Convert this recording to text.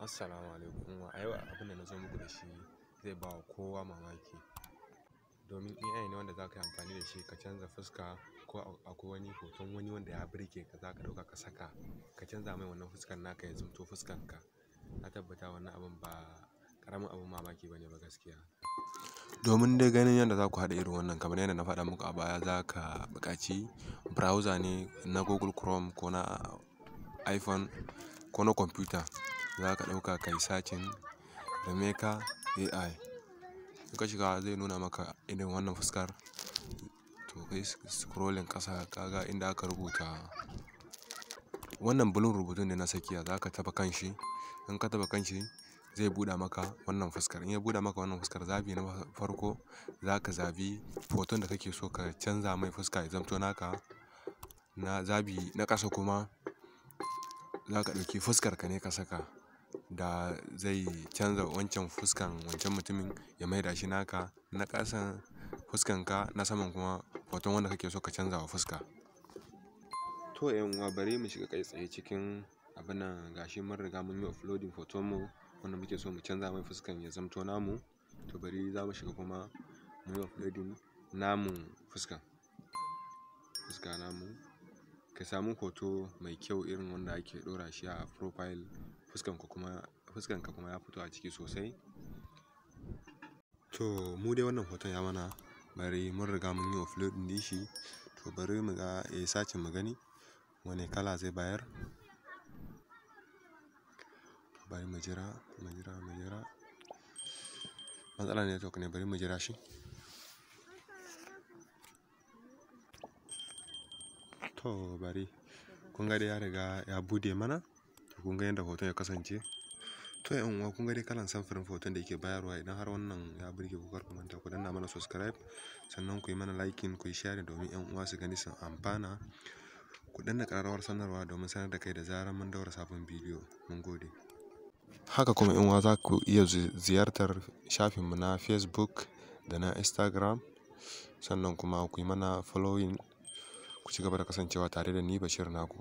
Assalamu alaikum. A yau abin da na zo muku da shi zai ba wa kowa mamaki. Domin AI ne wanda za ka yi amfani da shi ka canza fuska, ko akwai wani hoton wani wanda ya burge ka, za ka ɗauka ka saka, ka canza mai wannan fuskar naka ya zamto fuskanka. Na tabbata wannan abun ba ƙaramin abun mamaki ba ne ba gaskiya. Domin dai ganin yadda za ku haɗa irin wannan, kamar yadda na faɗa muku a baya, za ka buƙaci browser ne na Google Chrome ko na iPhone ko na kwamfuta. Za ka ɗauka ka yi searching Remeka AI. In ka shiga zai nuna maka irin wannan fuskar. To kai scrolling ƙasa, ka ga inda aka rubuta wannan bulun rubutun ne na tsakiya, za ka taɓa kan shi. In ka taɓa kan shi zai buɗe maka wannan fuskar. In ya buɗe maka wannan fuskar, zabi na farko za ka zabi hoton da kake so ka canza mai fuska ya zamto naka. Na zabi na ƙasa kuma za ka ɗauki fuskar ka ne ka saka da zai canza wancan fuskan wancan mutumin ya maida shi naka. Na ƙasan fuskan ka, na saman kuma hoton wanda kake so ka canza wa fuska. To ƴan uwa, bari mu shiga kai tsaye cikin abun nan. Gashi mun riga mun yi uploading hoton mu wanda muke so mu canza mai fuskan ya zamto namu. To bari za mu shiga kuma mu yi uploading namu fuskan. Fuska namu. Ka samu hoto mai kyau irin wanda ake ɗora shi a profile, fuskan ka kuma ya fito a ciki sosai. To mu dai wannan hoton ya mana, bari mun riga mun yi uploading din shi. To bari mu ga yayi searching, mu gani wane kala zai bayar. Bari mu jira, mu jira, mu jira. Matsalar network ne, bari mu jira shi. To bari kun ga dai ya riga ya buɗe mana. To kun ga yadda hoton ya kasance. To ƴan uwa, kun ga dai kalan samfurin hoton da yake bayarwa. Idan har wannan ya burge ku, kar ku manta ku danna mana subscribe, sannan ku yi mana liking, ku yi sharing domin ƴan uwa su gani su amfana. Ku danna ƙararrawar sanarwa domin sanar da kai da zarar mun ɗaura sabon bidiyo. Mun gode. Haka kuma ƴan uwa, za ku iya ziyartar shafinmu na Facebook da na Instagram, sannan kuma ku yi mana following. Ku ci gaba da kasancewa tare da ni, Bashir naku.